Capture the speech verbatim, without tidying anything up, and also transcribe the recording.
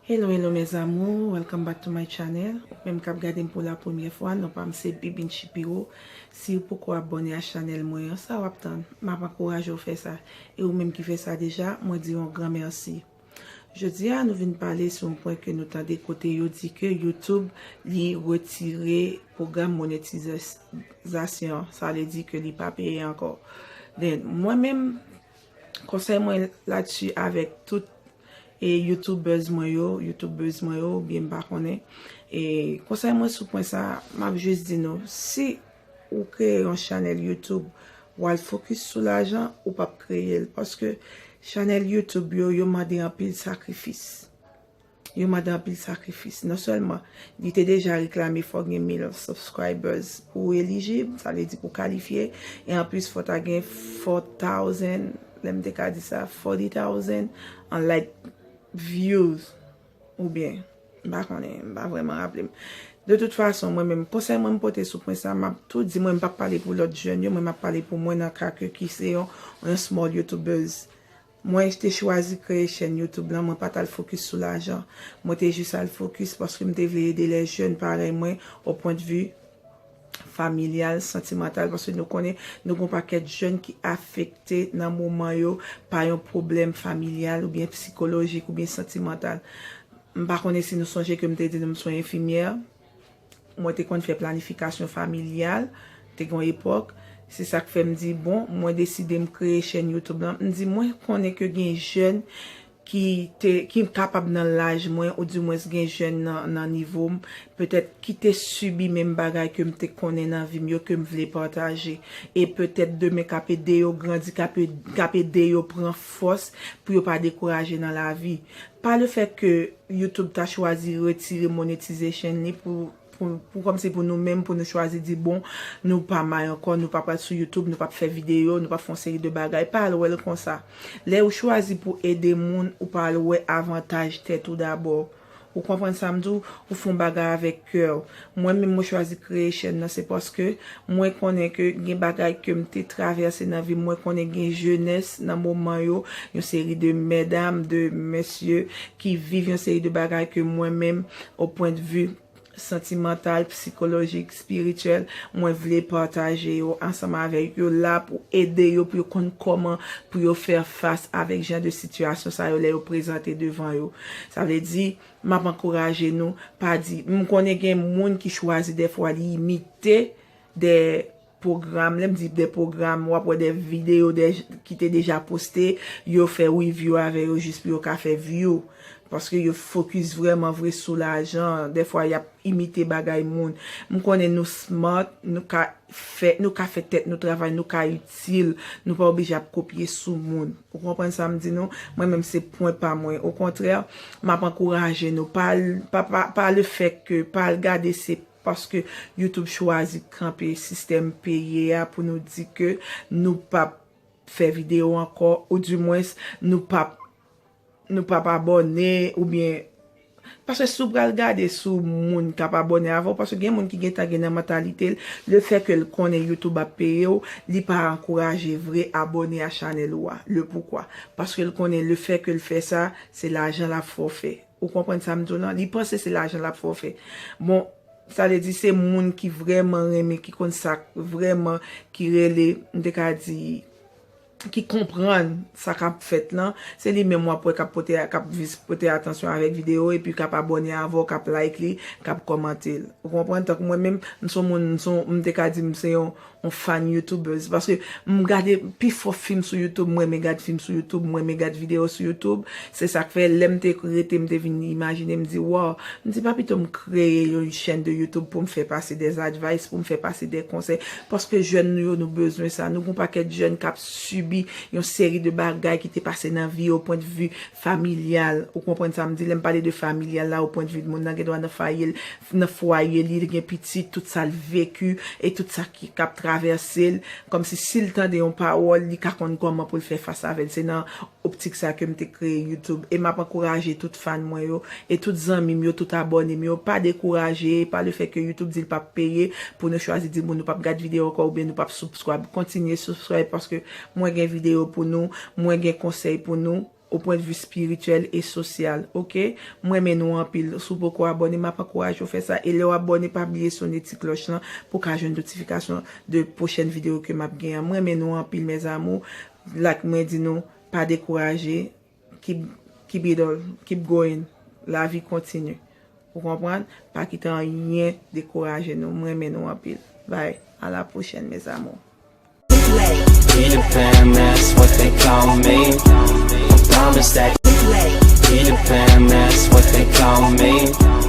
Hello, hello mes amours, welcome back to my channel. Ou menm k ap gade m pou la premyè fwa, non pa m se Bibin Chipiro. Si w poko abòne a chanèl mwen an, sa w ap tann? M ap ankouraje w fè sa. E ou menm ki fè sa deja, mwen di w yon gran mèsi. Jodi a, nou vin pale sou yon pwen ke nou tande kote yo di ke YouTube li retire pwogram monetizasyon. Sa vle di ke li pa peye ankò. Then, mwen menm, konsèy mwen ladsi avèk tout e youtubers mwen yo, youtubers mwen yo, oubyen m pa konnen. E konsèy mwen sou pwen sa, m ap jis di nou, si ou kreye yon chanèl YouTube, w al fokis sou lajan, ou p ap kreye l. Paske chanèl YouTube yo, yo mande anpil sakrifis. Yo mande anpil sakrifis. Non sèlman, li te deja reklame fò gen mil subscribers pou w elijib, sa vle di pou w kalifye. E anplis, fò ta gen four thousand, lè m te ka di sa, forty thousand an like views. Oubyen, m pa konnen, m pa vrèman raple m. De tout fason, mwen menm, konsèy mwen m pote sou pwen sa, m ap tou di, mwen m p ap pale pou lòt jèn yo, mwen m ap pale pou mwen nan ka ke ki se yon, yon small youtubers. Mwen te chwazi kreye chèn YouTube lan, mwen pa t al fokis sou lajan. Mwen te jis al fokis paske m te vle ede lè jèn parèy mwen, o pwen de vi familyal, santimantal, paske nou konnen nou gen yon pakèt jèn ki afekte nan moman yo pa yon pwoblèm familyal oubyen sikolojik oubyen santimantal. M pa konnen si nou sonje ke m te di nou m se yon enfimyè. Mwen te konn fè planifikasyon familyal, te gen yon epòk. Se sa k fè m di, bon, mwen deside m kreye chèn YouTube lan. M di, mwen konnen ke gen jèn ki te, ki kapab nan laj mwen, oudimwens gen jèn nan, nan nivo m, petèt ki te sibi menm bagay ke m te konnen nan vi m yo, ke m vle pataje. E petèt demen k ap ede yo grandi, k ap ed-, k ap ede yo pran fòs pou yo pa dekouraje nan lavi. Pa le fèt ke YouTube ta chwazi retire monetization li pou, pou, pou kòmsi pou nou menm, pou nou chwazi di, bon, nou pa may ankò, nou pa pral sou YouTube, nou p ap fè videyo, nou p ap fè yon seri de bagay. Pa al wè l konsa. Lè ou chwazi pou ede moun, ou pa al wè avantaj tèt ou dabò. Ou konprann sa m di w? Ou fè yon bagay avèk kè w. Mwen menm, mwen chwazi kreye chèn nan, se paske mwen konnen ke gen bagay ke m te travèse nan vi m. Mwen konnen gen jenès nan moman yo, yon seri de medam, de mesye ki viv yon seri de bagay ke mwen menm, o pwen de vi santimantal, sikolojik, espirityèl, mwen vle pataje yo ansanm avèk yo, la pou ede yo, pou yo konn kòman pou yo fè fas avèk jan de sitiyasyon sa yo lè yo prezante devan yo. Sa vle di, m ap ankouraje nou, pa di, m konnen gen moun ki chwazi dèfwa li imite de pwogram, lè m di de pwogram, w ap wè de videyo de, ki te deja poste, yo fè review avè yo jis pou yo ka fè view. Paske yo fokis vrèman vre sou lajan. Dèfwa, y ap imite bagay moun. M konnen nou smart, nou ka fè, nou ka fè tèt nou travay, nou ka itil, nou pa oblije ap kopye sou moun. Ou konprann sa m di nou? Mwen menm se pwen pa mwen. Okontrè, m ap ankouraje nou. Pa, pa, pa, pa le fèt ke, pa al gade se paske YouTube chwazi kanpe sistèm peye a pou nou di ke nou p ap fè videyo ankò, oudimwens nou p ap, nou p ap abòne, oubyen, paske si w pral gade sou moun k ap abòne avè w, paske gen moun ki gentan gen nan mantalite l, le fèt ke l konnen YouTube ap peye w, li pa ankouraje vre abòne a chanèl ou a. Le poukwa? Paske l konnen le fèt ke l fè sa, se lajan l ap fè w fè. Ou konprann sa m di w lan? Li panse se lajan l ap fè w fè. Bon, sa vle di se moun ki vrèman renmen, ki konn sa k vrèman, ki rele, m te ka di, ki konprann sa k ap fèt lan, se li menm w ap wè k ap pote, k ap vis-, pote atansyon avèk videyo, epi k ap abòne avè w, k ap like li, k ap kòmante l. Ou konprann? Tankou mwen menm, m se yon moun, m se yon, m te ka di m se yon, yon fan YouTubers. Paske m gade pifò fim sou YouTube, m renmen gad fim sou YouTube, m renmen gad videyo sou YouTube. Se sa k fè, lè m te rete, m te vin imajine, m di, wow, m di, pa pito m kreye yon chèn de YouTube pou m fè pase des advice, pou m fè pase des conseils. Paske jèn nou yo, nou bezwen sa. Nou gen yon pakèt jèn k ap sibi yon seri de bagay ki te pase nan vi yo, pwen de vi familyal. Ou konprann sa m di? Lè m pale de familyal la, o pwen de vi moun nan gen dwa nan fwaye l, nan fwaye li, li gen pitit, tout sa l veki, e tout sa ki, k ap travèse l. Kòmsi si l tande yon pawòl, li ka konn kòman pou l fè fas avè l. Se nan optik sa ke m te kreye YouTube. E m ap ankouraje tout fan mwen yo, e tout zanmi m yo, tout abòne m yo, pa dekouraje pa le fèt ke YouTube di l p ap peye pou nou chwazi di moun nou p ap gad videyo ankò oubyen nou p ap subscribe. Kontinye subscribe paske mwen gen videyo pou nou, mwen gen konsèy pou nou. o pwendvi espirityèl e sosyal, oke? M renmen nou anpil. Si w poko abòne, m ap ankouraje w fè sa. E lè w abòne, pa bliye sone ti klòch lan pou w ka jwenn notifikasyon de pwochèn videyo ke m ap gen an. M renmen nou anpil, mes amours. Like mwen di nou, pa dekouraje. Keep, keep it all. Keep going. Lavi kontini. Ou konprann? Pa kite anyen dekouraje nou. M renmen nou anpil. Bye. À la prochaine, mes amours. Peter Pan, that's what they call me. I promise that Peter Pan, that's what they call me.